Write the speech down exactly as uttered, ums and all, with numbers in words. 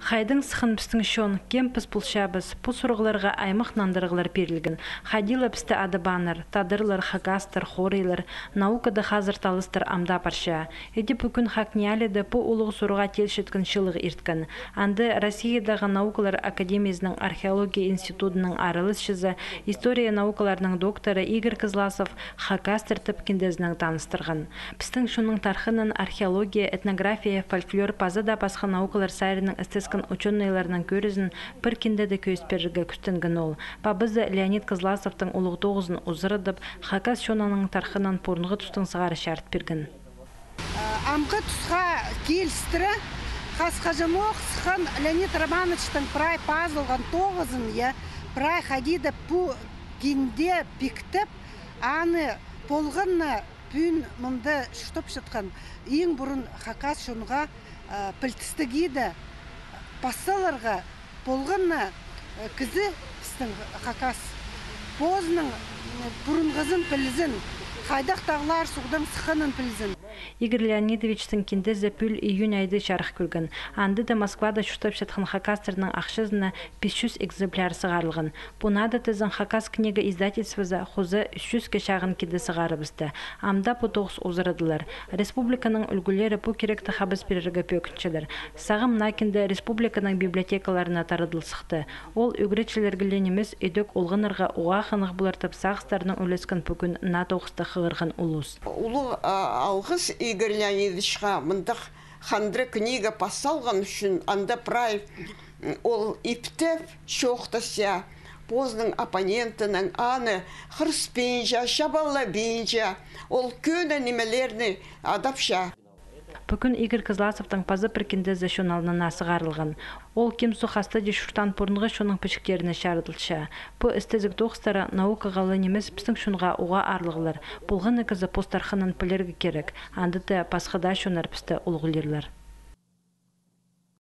Хайдаң сыххан пістің чон, кем піс полчабыс, пу сурығларға аймах нандырығлар пирілген. Хайди ла пісті адабааннар, тадарлар, хакастар, хорийлар, наукада хазыр таластар ам даа парча. Іди пу кӱн ХакНИИЯЛИ-да пу улуғ сурығға тилчеткен чыылығ ирткен. Анда Россиядағы наукалар академиязының археология институдының араласчызы, история наукаларының докторы Игорь Кызласов хакастар тіп киндезінең таныстырған. Пістің чонның тархынын археология, этнография, фольклор паза даа пасха наукалар саринаң істескен учёныйларның кӧрізін пір киндеде кӧзіт пирерге кӱстенген ол. Пабазы Леонид Кызласовтың улуғ тоғызын узарадып, хакас чонының тархынын пурунғы тустаң сығара чарыт пирген. Амғы тусха килістіре, хас-хаҷанох сыххан Леонид Романовичтің прай пазылған тоғызын, я, прай хайди даа пу кинде пиктеп, аны полған на пӱӱн мында чуртапчатхан иң пурун хакас чонға, а, пілдістіг иді, пас саларға полған на, а, кізі пістің хакас позының, м, пурунғызын пілзін, хайдағ тағлар суғдаң сыхханын пілзін. Игорь Леонидовичтің киндезі пӱӱл июнь айда чарых кӧрген. Анда даа Москвада чуртапчатхан хакастарның ахчазына пис чӱс экземпляр сығарылған. Пу наада тізең «Хакас книга» издательствозы хоза ӱс чӱске чағын кинде сығарыбысты. Ам даа пу тоғыс узарадылар. Республиканың ӱлгӱлері пу киректі хабыс пирерге пӧгінчелер. Сағам наа кинде республиканың библиотекаларына тарадыл сыхты. Ол ӱгретчілерге ле нимес, идӧк олғаннарға уғаа хынығ полар тіп сағыстарынаң ӱлескен пу кӱн наа тоғыста хығырған улус. Улуғ, а, алғыс Игорь Леонидовичха мындағ хандыра книга пас салған ӱчӱн. Анда прай, м, ол иптеп чоохтасча позының оппонентінең, аны хырыспинча, чабаллабинча, ол кӧні нимелерні адапча. Пу кӱн Игорь Кызласовтың паза пір киндезі чон алнына сығарылған. Ол Ким Су хастада чуртаан пурунғы чонның пічіктеріне чарыдылча. Пу істезіг тоғыстары наукаға ла нимес, пістің чонға уғаа аарлығлар. Полған на кізі пос тархынын пілерге кирек. Анда даа пасха даа чоннар пісті улуғлирлар.